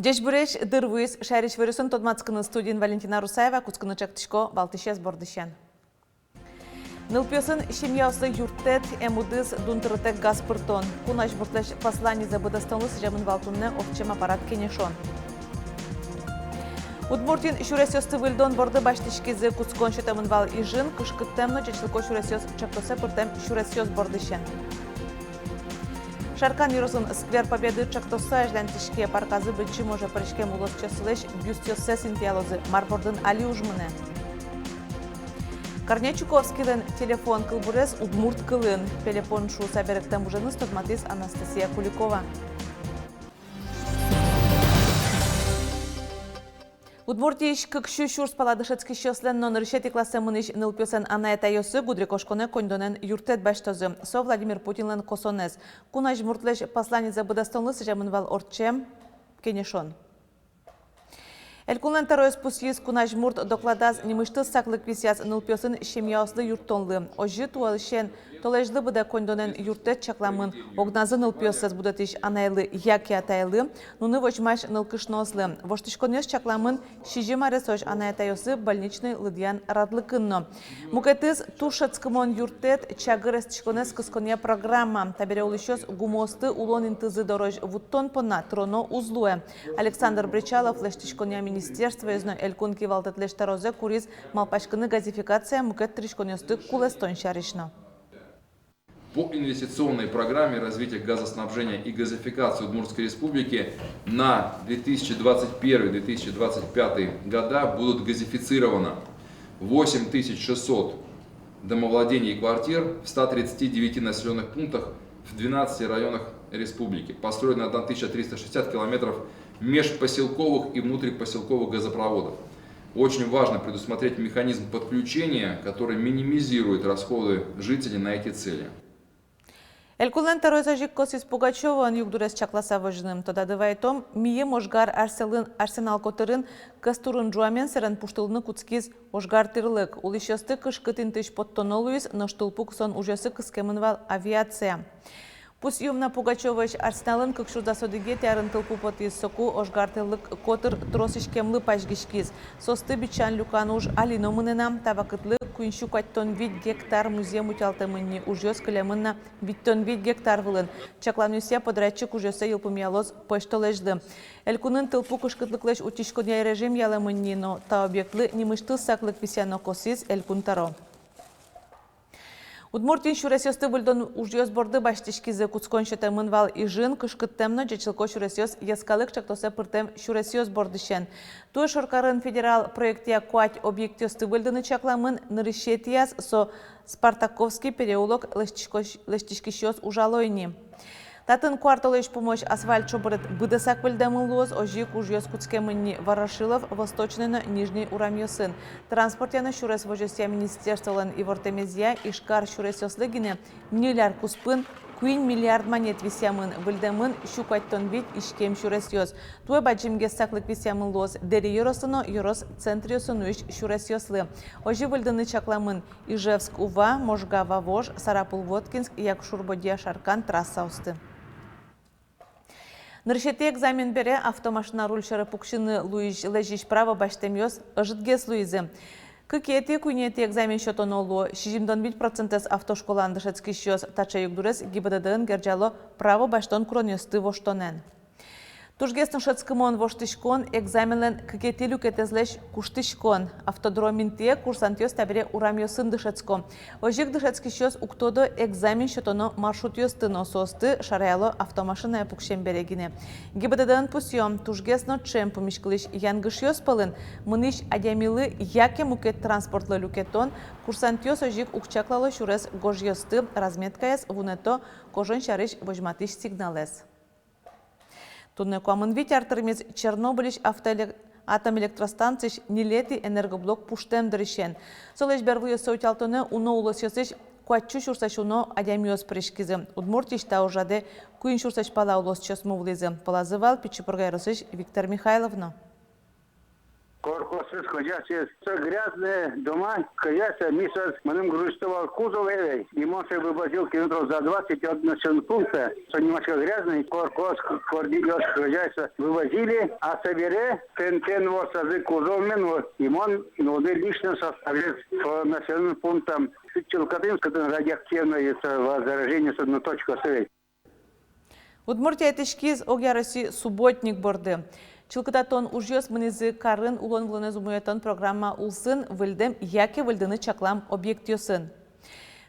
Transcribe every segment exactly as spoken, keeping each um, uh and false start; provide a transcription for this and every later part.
Ӟечбуресь! Дыр вуиз шаерысь иворъёсын тодматскыны. Студиын Валентина Русаева. Кутскыны чектӥсько валтӥсез бордысен. Нылпиосын семьяослы юрттэт, эм удыс, дун тырытэк газ пыртон. Кун азьмуртлэсь посланизэ быдэстонлы сӥземын вал туннэ ортчем аппарат кенешон. Удмуртиын сюресъёсты выльдон борды басьтӥськизы. Кутскон сётэмын вал Ижын «Кышкыттэм но ӟечлыко сюресъёс» ӵектосэ пыртэм сюресъёс бордысен. Шаркан ёросын «Сквер Победы» ӵектосэ азьланьтӥське. Парказы Быдӟым оже пыриськем улосчиослэсь бюстъёссэс интыялозы. Мар бордын али уж мынэ? Корней Чуковскийлэн телефон кылбурез удмурт кылын. Пелепон шуыса берыктэм уженыз тодматӥз Анастасия Куликова. Удмуртиысь кык сю сюрс пала дышетскисьёслэн но нырысетӥ классэ мынӥсь нылпиослэн анай-атайёссы гудырикошконэ коньдонэн юрттэт басьтозы. Со Владимир Путинлэн косонэз. Кун азьмуртлэсь посланизэ быдэстонлы сӥземын вал ортчем кенешон. Элькунлэн тӧроез пусйиз: кун азьмурт докладаз нимысьтыз саклык висъяз нылпиосын семьяослы юрттонлы. Озьы, туэлысен толэзьлы быдэ коньдонэн юрттэт чакламын огназы нылпиоссэс будэтӥсь анайлы яке атайлы, нуны возьмась нылкышноослы. Воштӥськонъёс чакламын сизьым аресозь анай-атайёслы больничной лыдъян радлыкын но. Мукетыз — туж шӧдскымон юрттэт, чагыр эстӥськонэз кысконъя программа. Табере улӥсьёс гумыосты улон интызы дорозь вуттон понна тыроно уз луэ. Александр Бречалов лэсьтӥськонъя министерствоез но элькун кивалтэтлэсь тӧрозэ куриз малпаськыны газификация, мукет тыриськонъёсты кулэстон сярысь но. По инвестиционной программе развития газоснабжения и газификации Удмуртской Республики на две тысячи двадцать первый — две тысячи двадцать пятый года будут газифицировано восемь тысяч шестьсот домовладений и квартир в ста тридцати девяти населённых пунктах в двенадцати районах республики. Построено на тысяча триста шестьдесят километров межпоселковых и внутрипоселковых газопроводов. Очень важно предусмотреть механизм подключения, который минимизирует расходы жителей на эти цели. Элькунлэн тӧроез озьы ик косӥз Пугачёвоын югдурез чакласа возьыны. Тодады вайтом: мийым ожгар арсенал котырын кӧс турын ӝуамен сэрен пуштылыны кутскиз ожгар тӥрлык. Улӥсьёсты кышкыт интыысь поттоно луиз, нош тылпу кысон ужъёсы кыскемын вал авиация. Пусъём на: Пугачёвоысь арсеналын кык сюрс дас одӥгетӥ арын тылпу потӥз. Соку ожгар тӥрлык котыр трос иськемлы пазьгиськиз. Соосты бичан-люкан уж али но мынэ на. Та вакытлы куинь сю куатьтон вить гектар музъем утялтэмын ни. Ужъёс кылемын на витьтон вить гектар вылын. Чакланъёсъя, подрядчик ужъёссэ йылпумъялоз пӧсьтолэзьлы. Элькунын тылпу кышкытлыклэсь утиськонъя режим ялэмын ни, но та объектлы нимысьтыз саклык висъяно, косӥз Элькун тӧро. Удмуртиын сюресъёсты выльдон ужъёс борды басьтӥськизы. Кутскон сётэмын вал Ижын «Кышкыттэм но ӟечлыко сюресъёс» йӧскалык ӵектосэ пыртэм сюресъёс бордысен. Туэ шоркарын федерал проектъя куать объектъёсты выльдыны чакламын. Нырысетӥяз — со Спартаковский переулок лэсьтӥсько-, лэсьтӥськисьёс ужало ини. Татын куартолэзь пумозь асфальт шобырет быдэсак выльдэмын луоз. Озьы ик ужъёс кутскемын ни Ворошилов, Восточной но Нижней урамъёсын. Транспортъя но сюрес возёсъя министерстволэн ивортэмезъя, Ижкар сюресъёслы гинэ ньыль ар куспын куинь миллиард манет висъямын. Выльдэмын сю куатьтон вить иськем сюресъёс. Туэ бадӟымгес саклык висъямын луоз Дэри ёросын но ёрос центръёсын нуись сюресъёслы. Озьы выльдыны чакламын Ижевск — Ува, Можга — Вавож, Сарапул — Воткинск, Якшур — Бӧдья — Шаркан трассаосты. Нырысетӥ экзамен бере автомашина руль сьӧры пуксьыны луись, лэзись право басьтэмъёс ӧжытгес луизы. Кыкетӥ, куинетӥ экзамен сётоно луо. Сизьымдон вить процентэз автошколаын дышетскисьёс таӵе югдурез ГИБДД-ын герӟало право басьтон куронъёсты воштонэн. Тужгес но шӧдскымон воштӥськон — экзаменлэн кыкетӥ люкетэзлэсь куштӥськон. Автодром интые курсантъёс табере урамъёсын дышетско. Озьы ик дышетскисьёс уг тодо экзамен сётоно маршрутъёсты но, соосты шараяло автомашинае пуксем бере гинэ. ГИБДД-ын пусъё: тужгес но ӵем пумиськылӥсь янгышъёс пӧлын мынӥсь адямилы яке мукет транспортлы люкетон, курсантъёс озьы ик уг чаклало сюрес гожъёсты, разметкаез, вунэто кожон сярысь возьматӥсь сигналэз. Туннэ куамын вить ар тырмиз Чернобыльысь автоэле-, атомэлектростанциысь ньылетӥ энергоблок пуштэм дырысен. Солэсь бервылъёссэ утялтонэ уно улосъёсысь куатьсю сюрслэсь уно адямиос пыриськизы. Удмуртиысь та ужрадэ куинь сюрслэсь пала улосчиосмы вуылӥзы. Пӧлазы вал Пичи Пурга ёросысь Виктор Михайлов но. Кор косӥз хозяйствоез. Со грязные дома, хозяйство, ми соос, мыным грузчик вал, кузов ӧвӧл. И мон сое вывозил километров за двадцать от населённого пункта. Со немножко грязный, кор косӥз, кор косӥз хозяйство, вывозили, а собере тэн-тэн ворсазы кузовмен, вот. И мон, ну, лично составлял по населённым пунктам. Сыӵе чылкытын, кытын радиоактивное, это возражение, с одной точки стоит. Удмуртия итӥськиз огъя Росси субботник борды. Чылкытатон ужъёс мынӥзы карын улон-вылонэз умоятон программа улсын, выльдэм яке выльдыны чаклам объектъёсын.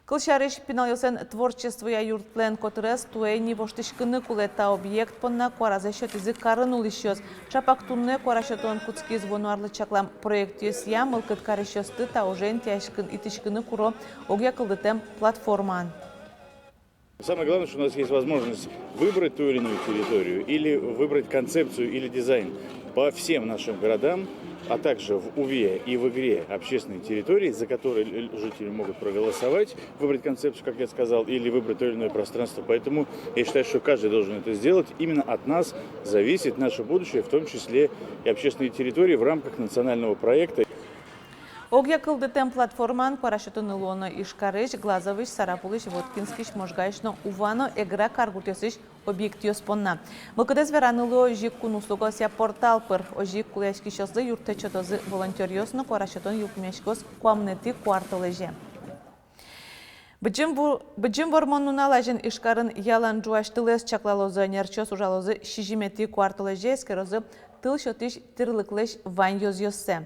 Кылсярысь, пиналъёслэн творчествоя юртлэн котырез туэ ини воштӥськыны кулэ. Та объект понна куаразэс сётӥзы карын улӥсьёс. Ӵапак туннэ куара сётон кутскиз. Вуоно арлы чаклам проектъёсъя мылкыд карисьёсты та ужен тӥяськын итӥськыны куро огъя кылдытэм платформаын. Самое главное, что у нас есть возможность выбрать ту или иную территорию, или выбрать концепцию или дизайн по всем нашим городам, а также в Уве и в Игре общественные территории, за которые л-, жители могут проголосовать, выбрать концепцию, как я сказал, или выбрать то или иное пространство. Поэтому я считаю, что каждый должен это сделать. Именно от нас зависит наше будущее, в том числе и общественные территории в рамках национального проекта. Огъя кылдытэм платформаын куара сётыны луоно Ижкарысь, Глазовысь, Сарапулысь, Воткинскысь, Можгаысь но Ува но Эгра каргуртъёсысь объектъёс понна. Мылкыдэз вераны луэ озьы ик кун услугаосъя портал пыр. Озьы ик кулэяськисьёслы юрттэт сётозы волонтёръёс но куара сётон йылпумъяськоз куамынэтӥ куартолэзе. Быдӟым ву-, Быдӟым Вормон нунал азьын Ижкарын ялан ӝуась тылэз чаклалозы. Ӧнерчиос ужалозы сизьыметӥ куартолэзе, эскерозы тыл сётӥсь тирлыклэсь вань ёзъёссэ.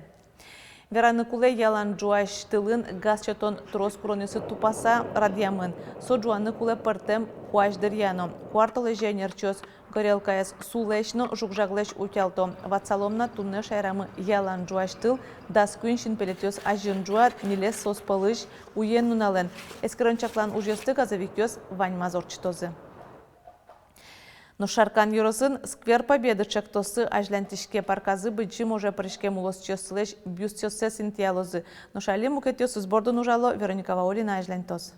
Вераны кулэ, ялан ӝуась тылын газ сётон трос куронъёсты тупаса радъямын. Со ӝуаны кулэ пӧртэм куазь дыръя но. Куартолэзе ӧнерчиос горелкаез сулэсь но жуг-жаглэсь утялто. Ватсалом на, туннэ шаерамы ялан ӝуась тыл дас куинь синпелетъёс азьын ӝуа, ньылез соос пӧлысь уен-нуналэн. Эскерон-чаклан ужъёсты газовикъёс ваньмаз ортчытозы. Нош Шаркан ёросын Сквер Победы ӵектоссы азьланьтӥське. Парказы Быдӟым оже пыриськем улосчиоссылэсь бюстъёссэс интыялозы. Нош али мукетъёсыз бордын ужало, Вероника Ваулина азьланьтоз.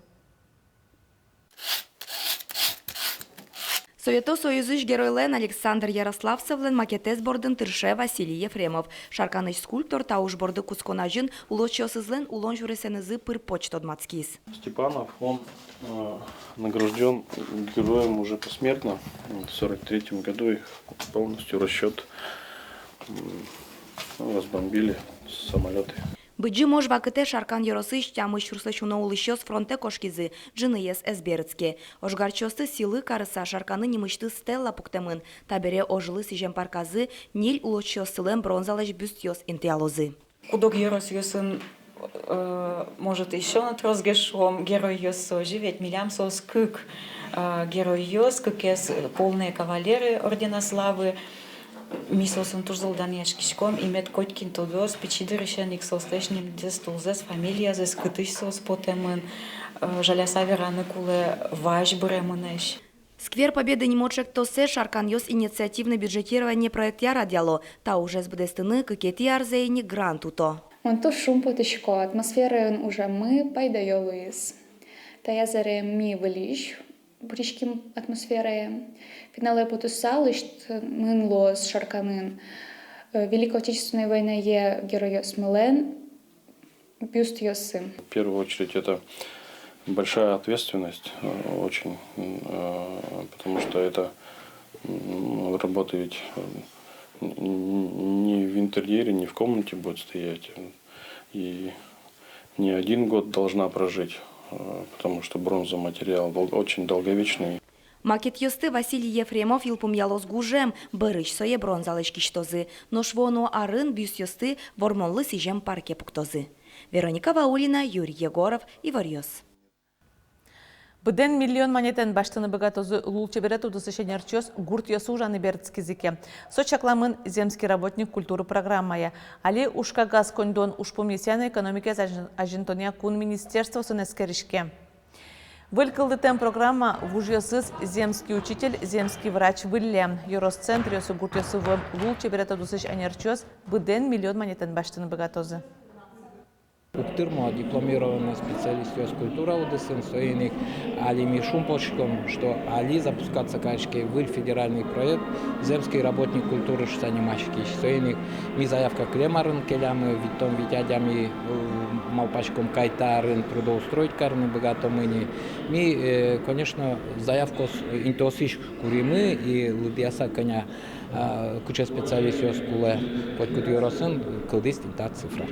Совето Союзысь Геройлэн Александр Ярославцевлэн макетэз бордын тырше Василий Ефремов. Шарканысь скульптор та уж борды кутскон азьын улосчиосызлэн улон сюресэнызы пыр-поч тодматскиз. Степанов, он, э, награждён героем уже посмертно. Вот в сорок третьем году их полностью расчёт, м, ну, разбомбили самолёты. Быдӟым ож вакытэ Шаркан ёросысь тямыс сюрслэсь уно улӥсьёс фронтэ кошкизы, ӝыныез ӧз берытске. Ожгарчиосты сӥлы карыса, Шарканы нимысьтыз стела пуктэмын. Табере ожлы сӥзем парказы ньыль улосчиослэн бронзалэсь бюстъёс интыялозы. Куд-ог ёросъёсын, э, может, ещё но тросгес шуом, геройёс озьы ведь, милям соос кык, э, геройёс, кыкез, э, полные кавалеры ордена Славы. Ми соосын туж зол данъяськиськом, и мед котькин тодоз, пичи дырысен ик соослэсь нимзэс, тулзэс, фамилиязэс, кытысь соос потэмын, э, жаляса вераны кулэ, вазь быремынэсь. Сквер Победы нимо ӵектоссэ шарканъёс инициативное бюджетирование проектъя радъяло. Та ужез быдэстыны кыкетӥ арзэ ини грант уто. Мон туж шумпотӥсько, атмосфераын ужаммы пайдаё луиз. Таяз аре ми выльысь пыриським атмосферае. Пиналэ потыса лэсьтэмын луоз Шарканын, э, Великой Отечественной войнае геройёсмылэн бюстъёссы. В первую очередь, это большая ответственность, э, очень, м, э, потому что это, м, работа ведь, э, н-, н-, не в интерьере, не в комнате будет стоять, э, и не один год должна прожить, э, потому что бронза материал дол-, очень долговечный. Макетъёсты Василий Ефремов йылпумъялоз гужем, бӧрысь сое бронзалэсь кисьтозы. Нош вуоно арын бюстъёсты Вормонлы сӥзем парке пуктозы. Вероника Ваулина, Юрий Егоров, «Иворъёс». Быдэн миллион манетэн басьтыны быгатозы лулчеберет удысысь ӧнерчиос гуртъёсы ужаны берытскизы ке. Со чакламын «Земский работник культуры» программая. Али ужкагаз коньдон ужпумъёсъя но экономикаез азь-, азинтонъя кун министерствоосын эскериське. Выль кылдытэм программа вужъёсыз «Земский учитель», «Земский врач» выллем. Ёрос центръёсы, гуртъёсы вуэм лулчеберет удысысь ӧнерчиос быдэн миллион манетэн басьтыны быгатозы. Уг тырмо дипломированной специалистъёс культура удысын, соин ик али ми шумпотӥськом, что али запускаться кариське выль федеральный проект «Земский работник культуры» шуыса нимаськись. Соин ик ми заявка кылем арын келямы, витьтон вить адями, э, малпаськом, кайта арын трудоустроить карыны быгатомы ни. Ми, э, конечно, заявкаос, э, интыосысь куримы и лыдъяса, кӧня, а, кыӵе специалистъёс кулэ котькуд ёросын, кылдӥз тӥни та цифра.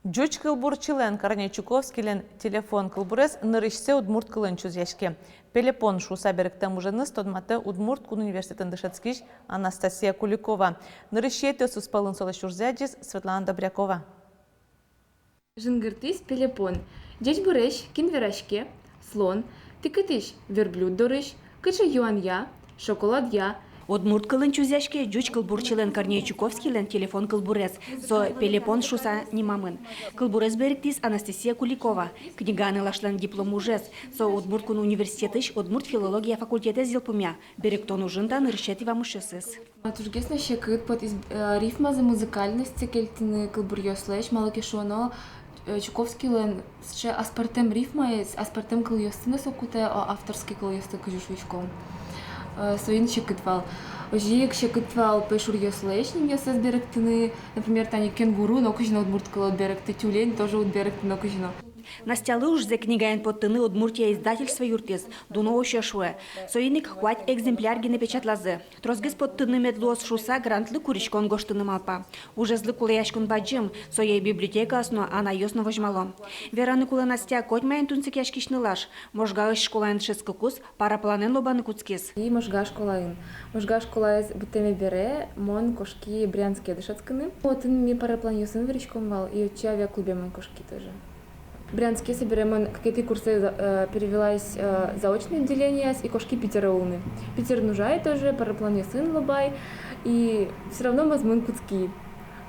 Ӟуч кылбурчилэн Корней Чуковскийлэн телефон кылбурез нырысьсэ удмурт кылын чузъяське. «Пелепон» шуыса берыктэм уженыз тодматэ Удмурт кун университетын дышетскись Анастасия Куликова. Нырысетӥосыз пӧлын солэсь ужзэ адӟиз Светлана Добрякова. Жингыртӥз пелепон. Ӟечбуресь, кин вераське? Слон. Тӥ кытысь? Верблюд дорысь. Кыӵе юанъя? Шоколадъя. Удмурт кылын чузъяське ӟуч кылбурчилэн Корней Чуковскийлэн телефон кылбурез. Со «Пелепон» шуыса нимамын. Кылбурез берыктӥз Анастасия Куликова. Книга нылашлэн диплом ужез. Со Удмурт кун университетысь удмурт филология факультетэз йылпумъя. Берыктон ужын та нырысетӥ вамышъёсыз. Тужгес но секыт потӥз, э, рифмазэ, музыкальностьсэ кельтыны кылбуръёслэсь, малы ке шуоно, э, Чуковскийлэн сыӵе аспӧртэм рифмаез, аспӧртэм кылъёсты но со кутэ, а, авторский кылъёсты, кызьы шуиськом. Э, соин секыт вал. Озьы ик секыт вал пӧйшуръёслэсь нимъёссэс берыктыны, например, тани кенгуру нокызьы но удмурт кылын уд берыкты, тюлень тоже уд берыкты нокызьы но. Настялы ужзэ книгаен поттыны «Удмуртия» издательство юрттӥз, дуно усе шуэ. Соин ик куать экземпляр гинэ печатлазы. Тросгес поттыны мед луоз шуыса, грантлы куриськон гожтыны малпа. Ужезлы кулэяськон бадӟым, сое библиотекаос но, анайёс но возьмало. Вераны кулэ, Настя — котьмаин тунсыкъяськись нылаш. Можгаысь школаын дышетскыкуз парапланэн лобаны кутскиз. И Можга школаын. Можга школаез быдтэме бере мон кошки Брянске дышетскыны. Отын ми парапланъёсын выриськом вал, и отчы авиаклубе мон кошки тоже. Брянске собере мон кыкетӥ курсэ за-, э, перевелась, э, заочное отделениез и кошки Питере улыны. Питерын ужай тоже, парапланъёсын лобай, и всё равно мӧзмыны кутски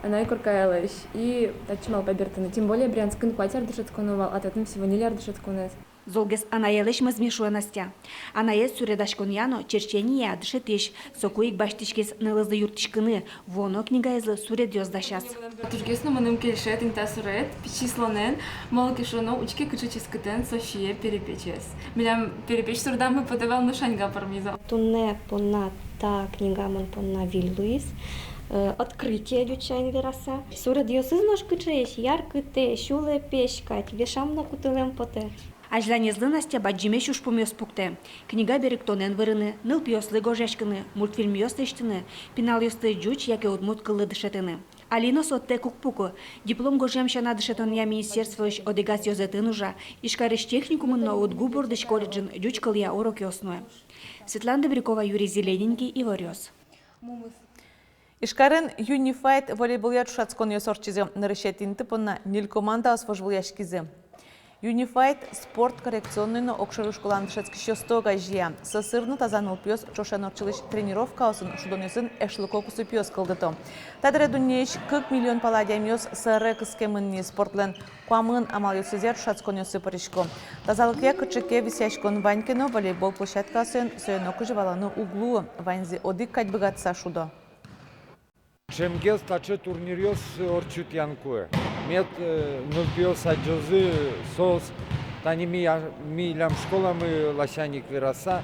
анай коркаелэсь. И татчы малпай бертыны. Тем более Брянскын куать ар дышетсконо вал, а татын всего ньыль ар дышетсконэз. Золгес анаелэсь мӧзме, шуэ Настя. Анаез суредаськонъя но черчениея дышетӥсь. Соку ик басьтӥськиз нылызлы юрттӥськыны, вуоно книгаезлы суредъёс дасяз. Тужгес но мыным кельше тӥни та суред пичи слонэн, малы ке шуоно учке, кыӵе ческытэн со сие перепечез. Милям перепеч суредамы потэ вал, но шаньга пӧрмиз. Туннэ понна та книга мон понна выль луиз, э, открытие, ӟуч сямен вераса. Суредъёсыз нош кыӵеесь, яркытэсь, улэпесь кадь, вешам но кутылэм потэ. Азьланезлы Настя бадӟымесь ужпумъёс пуктэ: книга берыктонэн вырыны, нылпиослы гожъяськыны, мультфильмъёс лэсьтыны, пиналъёсты ӟуч яке удмурт кыллы дышетыны. Али но со тэк уг пуку. Диплом гожъям сяна, дышетонъя министерствоысь одӥгаз ёзэтын ужа, Ижкарысь техникумын но УдГУ бордысь колледжын ӟуч кылъя урокъёс нуэ. Светлана Добрякова, Юрий Зелененький, «Иворъёс». Ижкарын «Юнифайт» волейболъя ӵошатсконъёс ортчизы. Нырысетӥ инты понна ньыль командаос вожвылъяськизы. «Юнифайт» спорт коррекционной но огшоры школаын дышетскисьёсты огазея. Сӧсыр но таза нылпиос ӵошен ортчылӥсь тренировкаосын, шудонъёсын эшлыко кусыпъёс кылдыто. Та дыре дуннеысь кык миллион пала адямиос сэре кыскемын ни, спортлэн куамын амалъёсызъя ӵошатсконъёсы пырисько. Тазалыкъя кыӵе ке висъяськон вань ке но, волейбол площадкаосын сое нокызьы валаны уг луы, ваньзы одӥг кадь быгатыса шудо. Ӵемгес таӵе турниръёс ортчытъян кулэ. Мед, э, нылпиос адӟозы соос, тани ми, а, милям школамы ласянь ик вераса,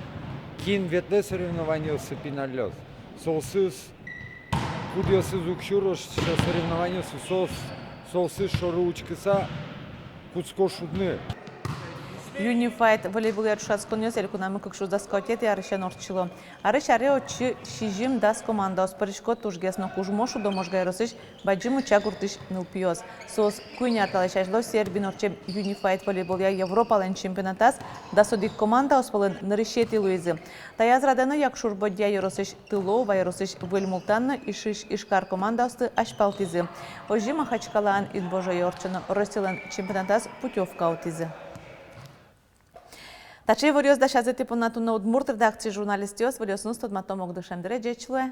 кин ветлэ соревнованиосы, пиналъёс, соосыз, кудъёсыз уг сюро сыӵе соревнованиосы, соос, соосыз шоры учкыса, кутско шудыны. «Юнифайт» волейболъя ӵошатсконъёс элькунамы кык сюрс дас куатетӥ арысен ортчыло. Арысь аре отчы сизьым-дас командаос пырисько. Тужгес но кужмо шудо Можга ёросысь Бадӟым Уча гуртысь нылпиос. Соос куинь ар талэсь азьло Сербиын ортчем «Юнифайт» волейболъя Европалэн чемпионатаз дас одӥг командаос пӧлын нырысетӥ луизы. Таяз радэ но Якшур-Бӧдья ёросысь Тыло, Ува ёросысь Выль Мултан но Ижысь Ижкар командаосты азьпалтӥзы. Озьы Махачкалаын инвожое ортчоно Россилэн чемпионатаз путёвка утӥзы. Таӵе иворъёс дасязы тӥ понна туннэ удмурт редакциысь журналистъёс. Выльёсыныз тодматом огдышем дыре. Ӟеч луэ.